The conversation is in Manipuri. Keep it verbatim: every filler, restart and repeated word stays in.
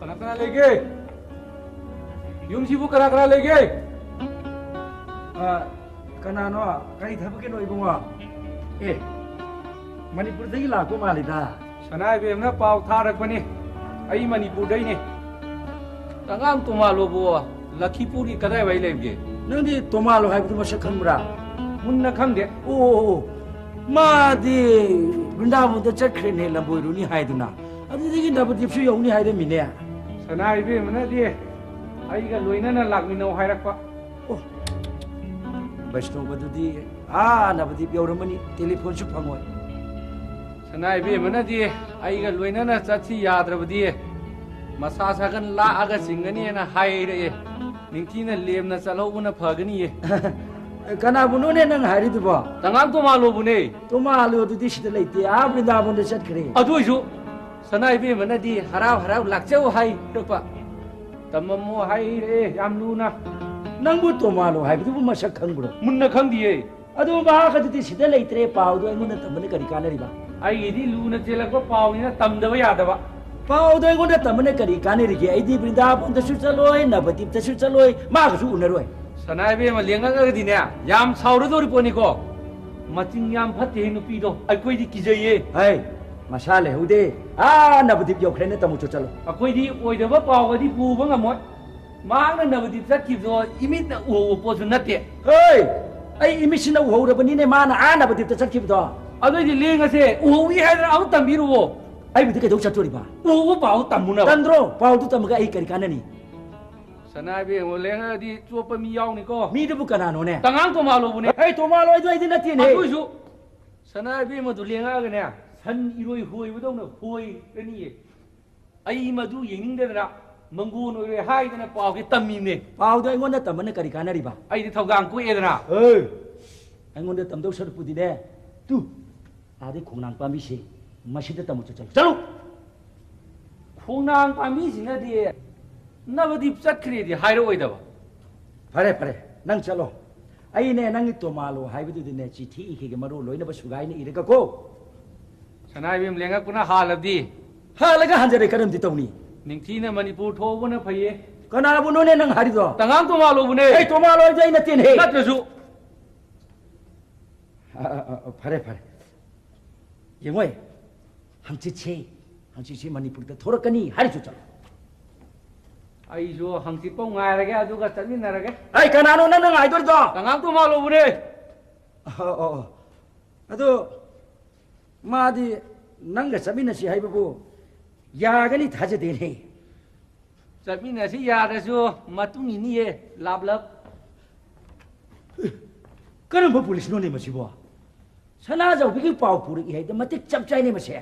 ꯀꯅꯥ ꯀꯅꯥ ꯂꯩꯒꯦ? ꯌꯨꯝꯁꯤꯕꯨ ꯀꯅꯥ ꯀꯅꯥ ꯂꯩꯒꯦ? ꯑ, ꯀꯅꯥꯅꯣ? ꯀꯔꯤ ꯊꯕꯛꯀꯤꯅꯣ, ꯏꯕꯨꯡꯉꯣ? ꯑꯦ, ꯃꯅꯤꯄꯨꯔꯗꯒꯤ ꯂꯥꯛꯄ ꯃꯥꯜꯂꯤꯗ꯫ ꯁꯅꯥ ꯏꯕꯦꯝꯅ ꯄꯥꯎ ꯊꯥꯔꯛꯄꯅꯤ꯫ ꯑꯩ ꯃꯅꯤꯄꯨꯔꯗꯩꯅꯦ꯫ ꯑꯉꯥꯡ ꯇꯣꯃꯥꯂꯣꯕꯨ ꯂꯈꯤꯄꯨꯔꯒꯤ ꯀꯗꯥꯏꯋꯥꯏ ꯂꯩꯕꯒꯦ? ꯅꯪꯗꯤ ꯇꯣꯃꯥꯂꯣ ꯍꯥꯏꯕꯗꯨ ꯃꯁꯛ ꯈꯪꯕ꯭ꯔꯥ? ꯃꯨꯟꯅ ꯈꯪꯗꯦ꯫ ꯑꯣ, ꯑꯣ, ꯑꯣ꯫ ꯃꯥꯗꯤ ꯕ꯭ꯔꯤꯟꯗꯥꯕꯟꯗ ꯆꯠꯈ꯭ꯔꯦꯅꯦ, ꯂꯝꯕꯣꯏꯔꯨꯅꯤ ꯍꯥꯏꯗꯨꯅ꯫ ꯑꯗꯨꯗꯒꯤ ꯅꯕꯗꯤꯞꯁꯨ ꯌꯧꯅꯤ ꯍꯥꯏꯔꯝꯃꯤꯅꯦ꯫ ꯁꯅꯥ ꯏꯕꯦꯝꯃꯅꯗꯤ ꯑꯩꯒ ꯂꯣꯏꯅꯅ ꯂꯥꯛꯃꯤꯟꯅꯧ ꯍꯥꯏꯔꯛꯄ꯫ ꯑꯣ, ꯕꯩꯁꯅꯣꯕꯗꯨꯗꯤ ꯑꯥ ꯅꯕꯗꯤꯞ ꯌꯧꯔꯝꯃꯅꯤ, ꯇꯦꯂꯤꯐꯣꯟꯁꯨ ꯐꯪꯉꯣꯏ꯫ ꯁꯅꯥ ꯏꯕꯦꯝꯃꯅꯗꯤ ꯑꯩꯒ ꯂꯣꯏꯅꯅ ꯆꯠꯁꯤ ꯌꯥꯗ꯭ꯔꯕꯗꯤ ꯃꯁꯥ ꯁꯥꯒꯟ ꯂꯥꯛꯑꯒ ꯆꯤꯡꯒꯅꯤꯅ ꯍꯥꯏꯔꯛꯑꯦ꯫ ꯅꯤꯡꯊꯤꯅ ꯂꯦꯝꯅ ꯆꯠꯍꯧꯕꯅ ꯐꯒꯅꯤꯌꯦ꯫ ꯀꯅꯥꯕꯨꯅꯣꯅꯦ ꯅꯪ ꯍꯥꯏꯔꯤꯗꯨꯕꯣ? ꯇꯉꯥꯡ ꯇꯣꯃꯥꯂꯣꯕꯨꯅꯦ꯫ ꯇꯣꯃꯥꯂꯣꯗꯨꯗꯤ ꯁꯤꯗ ꯂꯩꯇꯦ, ꯑꯥ ꯕ꯭ꯔꯤꯟꯗꯥꯕꯟꯗ ꯆꯠꯈ꯭ꯔꯦ꯫ ꯑꯗꯨ ꯑꯣꯏꯁꯨ ꯁꯅꯥ ꯏꯕꯦꯝꯃꯅꯗꯤ ꯍꯔꯥꯎ ꯍꯔꯥꯎ ꯂꯥꯛꯆꯧ ꯍꯥꯏꯔꯛꯄ꯫ ꯇꯝꯃꯝꯃꯣ ꯍꯥꯏꯔꯛꯑꯦ ꯌꯥꯝ ꯂꯨꯅ꯫ ꯅꯪꯕꯨ ꯇꯣꯃꯥꯂꯣ ꯍꯥꯏꯕꯗꯨꯕꯨ ꯃꯁꯛ ꯈꯪꯕ꯭ꯔꯣ? ꯃꯨꯟꯅ ꯈꯪꯗꯤꯌꯦ꯫ ꯑꯗꯨ ꯃꯍꯥꯛ ꯑꯗꯨꯗꯤ ꯁꯤꯗ ꯂꯩꯇ꯭ꯔꯦ, ꯄꯥꯎꯗꯣ ꯑꯩꯉꯣꯟꯗ ꯇꯝꯕꯅ ꯀꯔꯤ ꯀꯥꯟꯅꯔꯤꯕ? ꯑꯩꯒꯤꯗꯤ ꯂꯨꯅ ꯆꯦꯜꯂꯛꯄ ꯄꯥꯎꯅꯤꯅ ꯇꯝꯗꯕ ꯌꯥꯗꯕ꯫ ꯄꯥꯎꯗꯣ ꯑꯩꯉꯣꯟꯗ ꯇꯝꯕꯅ ꯀꯔꯤ ꯀꯥꯟꯅꯔꯤꯒꯦ? ꯑꯩꯗꯤ ꯕ꯭ꯔꯤꯟꯗꯥꯕꯟꯗꯁꯨ ꯆꯠꯂꯣꯏ, ꯅꯕꯗꯤꯞꯇꯁꯨ ꯆꯠꯂꯣꯏ, ꯃꯥꯒꯁꯨ ꯎꯅꯔꯣꯏ꯫ ꯁꯅꯥ ꯏꯕꯦꯝꯃ ꯂꯦꯡꯉꯛꯑꯒꯗꯤꯅꯦ ꯌꯥꯝ ꯁꯥꯎꯔꯗꯧꯔꯤ ꯄꯣꯠꯅꯤꯀꯣ꯫ ꯃꯆꯤꯡ ꯌꯥꯝ ꯐꯠꯇꯦ ꯅꯨꯄꯤꯗꯣ, ꯑꯩꯈꯣꯏꯗꯤ ꯀꯤꯖꯩꯌꯦ꯫ ꯍꯩ, ꯃꯁꯥ ꯂꯩꯍꯧꯗꯦ꯫ ꯑꯥ ꯅꯕꯗꯤꯞ ꯌꯧꯈ꯭ꯔꯦꯅ ꯇꯥꯃꯣ ꯆꯣ ꯆꯠꯂꯣ꯫ ꯑꯩꯈꯣꯏꯗꯤ ꯑꯣꯏꯗꯕ ꯄꯥꯎꯒꯗꯤ ꯄꯨꯕ ꯉꯝꯃꯣꯏ꯫ ꯃꯍꯥꯛꯅ ꯅꯕꯗꯤꯞ ꯆꯠꯈꯤꯕꯗꯣ ꯏꯃꯤꯠꯅ ꯎꯍꯧꯕ ꯄꯣꯠꯁꯨ ꯅꯠꯇꯦ꯫ ꯍꯣꯏ! ꯑꯩ ꯏꯃꯤꯠꯁꯤꯅ ꯎꯍꯧꯔꯕꯅꯤꯅꯦ ꯃꯥꯅ ꯑꯥ ꯅꯕꯗꯤꯞꯇ ꯆꯠꯈꯤꯕꯗꯣ꯫ ꯑꯗꯨꯏꯗꯤ ꯂꯦꯡꯉꯁꯦ, ꯎꯍꯧꯏ ꯍꯥꯏꯗꯅ ꯑꯃꯨꯛ ꯇꯝꯕꯤꯔꯨꯑꯣ꯫ ꯑꯩꯕꯨꯗꯤ ꯀꯩꯗꯧ ꯆꯠꯇꯣꯔꯤꯕ? ꯎꯍꯧꯕ ꯄꯥꯎ ꯇꯝꯃꯨꯅꯕ꯫ ꯇꯝꯗ꯭ꯔꯣ? ꯄꯥꯎꯗꯨ ꯇꯝꯃꯒ ꯑꯩ ꯀꯔꯤ ꯀꯥꯟꯅꯅꯤ? ꯁꯅꯥ ꯏꯕꯦꯝꯃ ꯂꯦꯡꯉꯛꯑꯗꯤ ꯆꯣꯞꯄ ꯃꯤ ꯌꯥꯎꯅꯤꯀꯣ꯫ ꯃꯤꯗꯨꯕꯨ ꯀꯅꯥꯅꯣꯅꯦ? ꯇꯉꯥꯡ ꯇꯣꯃꯥꯂꯣꯕꯨꯅꯦ꯫ ꯑꯩ ꯇꯣꯃꯥꯂꯣ ꯑꯩꯗꯣ ꯑꯩꯗꯤ ꯅꯠꯇꯦꯅꯦ꯫ ꯑꯗꯨꯏꯁꯨ ꯁꯅꯥ ꯏꯕꯦꯝꯃꯗꯨ ꯂꯦꯡꯉꯛꯑꯒꯅꯦ ꯁꯟ ꯏꯔꯣꯏ ꯍꯣꯏꯕꯗꯧꯅ ꯍꯣꯏꯔꯅꯤꯌꯦ꯫ ꯑꯩ ꯃꯗꯨ ꯌꯦꯡꯅꯤꯡꯗꯗꯅ ꯃꯪꯒꯣꯟ ꯑꯣꯏꯔꯣꯏ ꯍꯥꯏꯗꯅ ꯄꯥꯎꯁꯦ ꯇꯝꯃꯤꯅꯦ꯫ ꯄꯥꯎꯗꯣ ꯑꯩꯉꯣꯟꯗ ꯇꯝꯕꯅ ꯀꯔꯤ ꯀꯥꯟꯅꯔꯤꯕ? ꯑꯩꯗꯤ ꯊꯧꯗꯥꯡ ꯀꯣꯛꯑꯦꯗꯅ꯫ ꯑꯦ! ꯑꯩꯉꯣꯟꯗ ꯇꯝꯗꯧ ꯁꯔꯨꯛꯄꯨꯗꯤꯅꯦ, ꯇꯨ, ꯑꯥꯗꯩ ꯈꯣꯡꯅꯥꯡ ꯄꯥꯝꯕꯤꯁꯦ ꯃꯁꯤꯗ ꯇꯝꯃꯨ ꯆꯠꯂꯨ꯫ ꯆꯠꯂꯨ! ꯈꯣꯡꯅꯥꯡ ꯄꯥꯝꯕꯤꯁꯤꯅꯗꯤ ꯅꯕꯗꯤꯞ ꯆꯠꯈ꯭ꯔꯦꯗꯤ ꯍꯥꯏꯔꯛꯑꯣꯏꯗꯕ꯫ ꯐꯔꯦ, ꯐꯔꯦ, ꯅꯪ ꯆꯠꯂꯣ꯫ ꯑꯩꯅꯦ ꯅꯪꯒꯤ ꯇꯣꯃꯥꯂꯣ ꯍꯥꯏꯕꯗꯨꯗꯤꯅꯦ ꯆꯤꯊꯤ ꯏꯈꯤꯒꯦ, ꯃꯔꯣꯜ ꯂꯣꯏꯅꯕ ꯁꯨꯒꯥꯏꯅ ꯏꯔꯒꯀꯣ꯫ ꯁꯅꯥ ꯏꯕꯦꯝ ꯂꯦꯡꯉꯛꯄꯅ ꯍꯥꯜꯂꯕꯗꯤ? ꯍꯥꯜꯂꯒ ꯍꯟꯖꯔꯦ, ꯀꯔꯝꯗꯤ ꯇꯧꯅꯤ? ꯅꯤꯡꯊꯤꯅ ꯃꯅꯤꯄꯨꯔ ꯊꯣꯛꯍꯧꯕꯅ ꯐꯩꯌꯦ꯫ ꯀꯅꯥꯕꯨꯅꯣꯅꯦ ꯅꯪ ꯍꯥꯏꯔꯤꯗꯣ? ꯇꯉꯥꯡ ꯇꯣꯃꯥ ꯂꯧꯕꯅꯦ꯫ ꯑꯩ ꯇꯣꯃꯥ ꯂꯣꯏꯗ ꯑꯩ ꯅꯠꯇꯦꯅꯦꯍꯦ꯫ ꯅꯠꯇ꯭ꯔꯁꯨ꯫ ꯑ, ꯑ, ꯑ, ꯐꯔꯦ, ꯐꯔꯦ꯫ ꯌꯦꯡꯉꯣꯏ, ꯍꯪꯆꯤꯠꯁꯦ, ꯍꯪꯆꯤꯠꯁꯦ ꯃꯅꯤꯄꯨꯔꯗ ꯊꯣꯔꯛꯀꯅꯤ ꯍꯥꯏꯔꯁꯨ ꯆꯠꯂꯣ꯫ ꯑꯩꯁꯨ ꯍꯪꯆꯤꯠꯐꯥꯎ ꯉꯥꯏꯔꯒꯦ, ꯑꯗꯨꯒ ꯆꯠꯃꯤꯟꯅꯔꯒꯦ꯫ ꯑꯩ ꯀꯅꯥꯅꯣ ꯅꯪꯅ ꯉꯥꯏꯗꯣꯔꯤꯗꯣ? ꯇꯉꯥꯡ ꯇꯣꯃꯥ ꯂꯧꯕꯅꯦ꯫ ꯑꯣ, ꯑꯣ, ꯑꯣ꯫ ꯑꯗꯣ ꯃꯥꯗꯤ ꯅꯪꯒ ꯆꯠꯃꯤꯟꯅꯁꯤ ꯍꯥꯏꯕꯕꯨ ꯌꯥꯒꯅꯤ ꯊꯥꯖꯗꯦꯅꯦ꯫ ꯆꯠꯃꯤꯟꯅꯁꯤ ꯌꯥꯔꯁꯨ ꯃꯇꯨꯡ ꯏꯅꯤꯌꯦ, ꯂꯥꯞꯂꯞ꯫ ꯀꯔꯝꯕ ꯄꯨꯂꯤꯁꯅꯣꯅꯦ ꯃꯁꯤꯕꯣ? ꯁꯅꯥꯖꯥꯎꯕꯤꯒꯤ ꯄꯥꯎ ꯄꯨꯔꯛꯏ ꯍꯥꯏꯗ ꯃꯇꯤꯛ ꯆꯞ ꯆꯥꯏꯅꯦ ꯃꯁꯦ꯫